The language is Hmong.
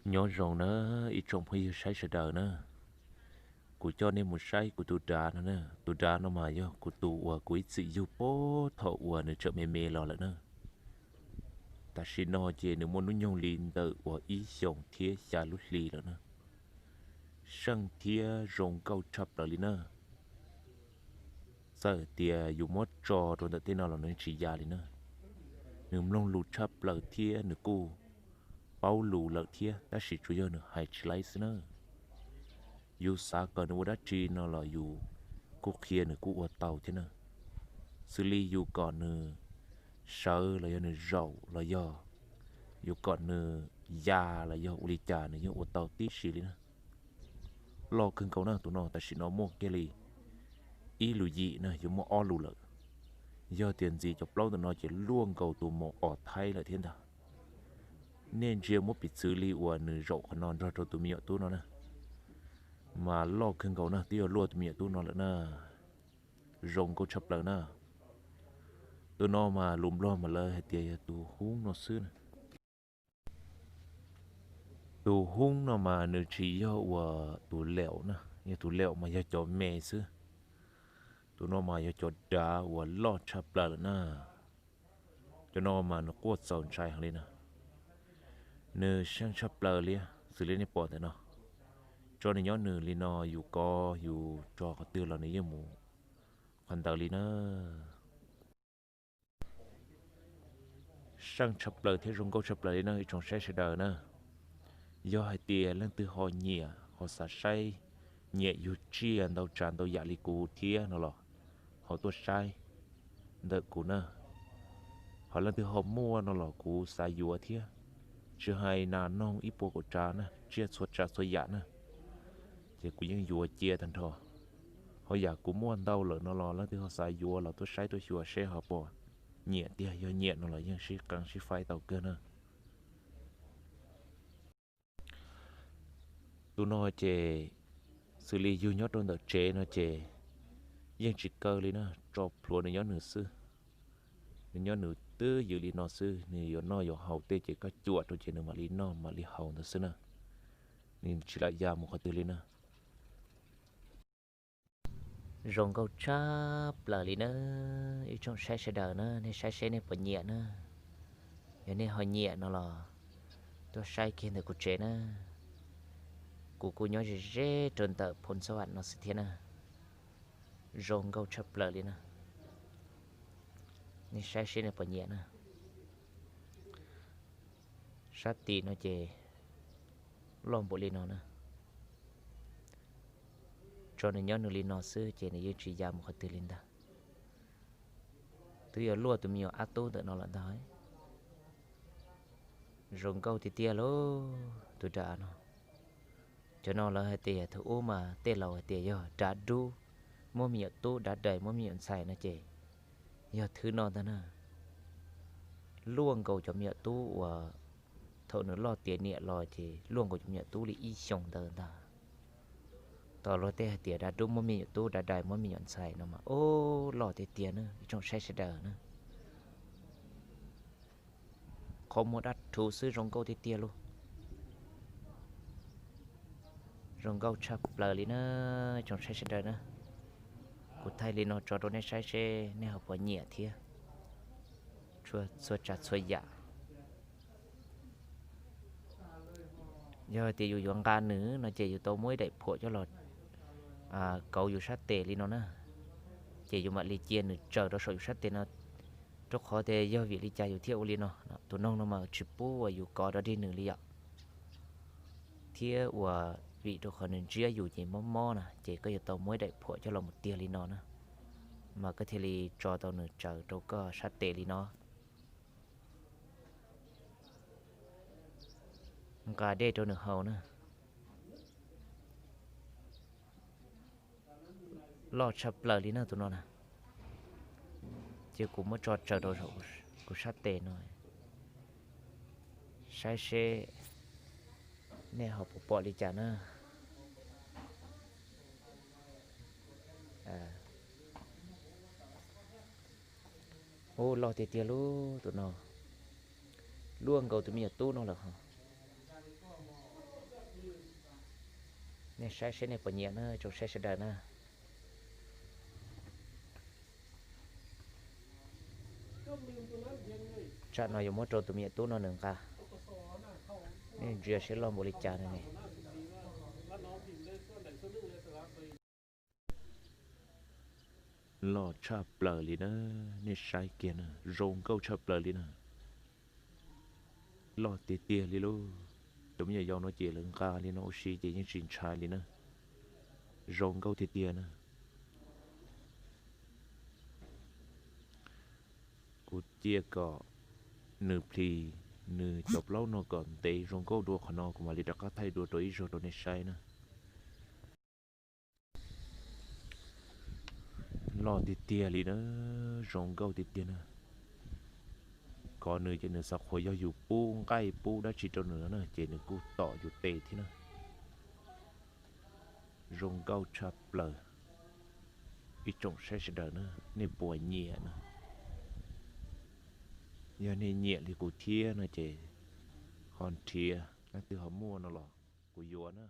Nyob zoo na ib tsoom phooj ywg saib sawv daws na. Kuv coj nej mus saib kuv tus dav no na. Tus dav no mas yog kuv tus uas kuv ib txwm yug puag thaum uas nws tseem me me los lawm na. Tam sim no ces nws muaj hnub nyoog li ntawm uas ib xyoos thiab xya lub hli lawm na. Seej thiab zoo nkauj tshaj plaws li na. Txawm tias yus muab tso rau ntawm tej no los nws tsis ya li na. Nws mloog lus tshaj plaws thiab nws kuj paub lus lawm thiab, tab sis tsuas yog nws hais tsis laib xwb na. Yus xav kom nws ua dab tsi no los yus kuj qhia nws kuj ua tau thiab na. Xws li yus kom nws sawv los yog nws zaum los yog yus kom nws ya los yog ua li cas nws yeej ua tau tib si li na. Loj kawg nkaus na, tus no tam sim no muaj kiag li ib lus yim na, yuav muaj ob lus lawm. Yog tias ntxiv cov plaub ntawm no ces luaj nkaus tus maum os thaib lawm thiab ntag. Nej ntsia muab piv txwv li uas nws zaum qhov no nrog rau tus me nyuam tub no na, mas loj kawg nkaus na, twb yuav luaj tus me nyuam tub no lawm na. Zoo nkauj tshaj plaws na. Tus no mas lus Nplog mas lawv hais tias yog tus hub no xwb na. Tus hub no mas nws tsis yog uas tus laum na, yog tus laum mas yog cov me xwb. Tus no mas yog cov dav uas loj tshaj plaws lawm na. Cov no mas nws quaj txaus ntshai heev li na. Nws seej tshaj plaws li, xws li nej pom ntawm no. Tso nws nyob nws li no, yus kov yus tso qhov twg los nws yeej mus qhov ntawd li na. Seej tshaj plaws thiab zoo nkauj tshaj plaws li na ib tsoom saib sawv daws na. Yog hais tias leej twg ho nyiam ho xav saib, nyiam yug tsiaj ntau tsav ntau yam li kuv thiab no los ho tuaj saib ntawm kuv na. Ho leej twg ho muaj no los kuv xav yuav thiab, tsis hais nas noog ib puas kaum tsav na, tsiaj txhua tsav txhua yam na, ces kuv yeej yuav cia tag nrho. Ho yam kuv muaj ntau lawm no los leej twg ho xav yuav los tuaj saib tuaj xyuas seb ho puas nyiam tiag, yog nyiam no los yeej sib qee sib faib tau kawg na. Tus no ces xws li yug nyob rau ntawm tsev no ces yeej tsis kaw li na, tso plhuav nws nyob nws xwb. Nws nyob nws twb ywm li no xwb, nws yuav noj yuav haus tej ces koj cuam rau ces nws mam li noj mam li haus ntawd xwb na. Nws tsis lam ya mus qhov twg li na. Zoo nkauj tshaj plaws li na, ib tsoom saib sawv daws na, nej saib seb nej puas nyiam na. Yog nej ho nyiam no los tuaj saib kiag ntawm kuv tsev na. Kuv kuj nyob ze ze rau ntawm Phoo Xab Vam no xwb thiab na. Zoo nkauj tshaj plaws li na. Nej saib seb nej puas nyiam na. Sab tim no ces loj npaum li no na. Tso nws nyob nws li no xwb ces nws yeej tsis ya mus qhov twg li ntag. Twb yuav luaj tus me nyuam ab tub ntawm no lawm ntag. Zoo nkauj tiag tiag lauj tus dav no. Cov no lawv hais tias thaum ub mas tej laus hais tias yog dav dub muab me nyuam tub, dav dais muab me nyuam ntxhais no ces yog thwv no ntag na. Luaj nkaus cov me nyuam tub uas thaum nws loj tiav niam los ces luaj nkaus cov me nyuam tub li ib xyoos ntawd ntag. Tos luag tej hais tias dav dub muab me nyuam tub, dav dais muab me nyuam ntxhais no mas ub loj tiag tiag na ib tsoom saib sawv daws na. Qhov muag dab rhuv xwb zoo nkauj tiag tiag lauj. Zoo nkauj tshaj plaws li na, tsoom saib sawv daws na. Kuv thaij li no tso rau nej saib seb nej ho puas nyiam thiab. Txhua tsav txhua yam. Yog tias yus yuav nqa nws no ces yus tau muab ib daim phuam coj los kauv yus sab tes li no na, ces yus mam li cia nws tsaws rau saum yus sab tes no, rau qhov tias yog vim li cas yus thiaj ua li no. Tus noog no mas tsis pub uas yus kov dog dig nws li yom, thiab uas vim rau qhov nws ntsiab yus ces mob mob na, ces koj yuav tau muab ib daim phuam coj los mus tiag li no na, mas koj thiaj li tso tau nws tsaws rau koj sab tes li no. Nqa dej rau nws haus na. Loj tshaj plaws li na tus no na. Ces kuv muab tso tsaws rau kuv sab tes no, saib seb nej ho puas pom li cas na. Ub, loj tiag tiag lub tus no, luaj nkaus tus me nyuam tub no lawm ho. Nej saib seb nej puas nyiam na, tsoom saib sawv daws na. Tsam no yuav muab rau tus me nyuam tub no nws nqa. Nej ntsia seb loj npaum li cas no ne. Loj tshaj plaws li na, nej saib kiag na, zoo nkauj tshaj plaws li na. Loj tiag tiag li lauj. Cov me nyuam yaus no ces lawv nqa li no ua si ces yeej tsis ntshai li na. Zoo nkauj tiag tiag na. Kuv cia kom nws plhis nws cov plaub no kom ntev zoo nkauj dua qhov no kuv mam li rov qab thaij dua rau ib zaug rau nej saib na. Loj tiag tiag li na, zoo nkauj tiag tiag na. Kov nws ces nws xav qhuas yog yus pub nqaij pub dab tsi rau nws no na ces nws kuj tom yus tes thiab na. Zoo nkauj tshaj plaws. Ib tsoom saib sawv daws na, nej puas nyiam na? Yog nej nyiam li kuv thiab no ces ho nrhiav leej twg ho muaj no los kuv yuav na.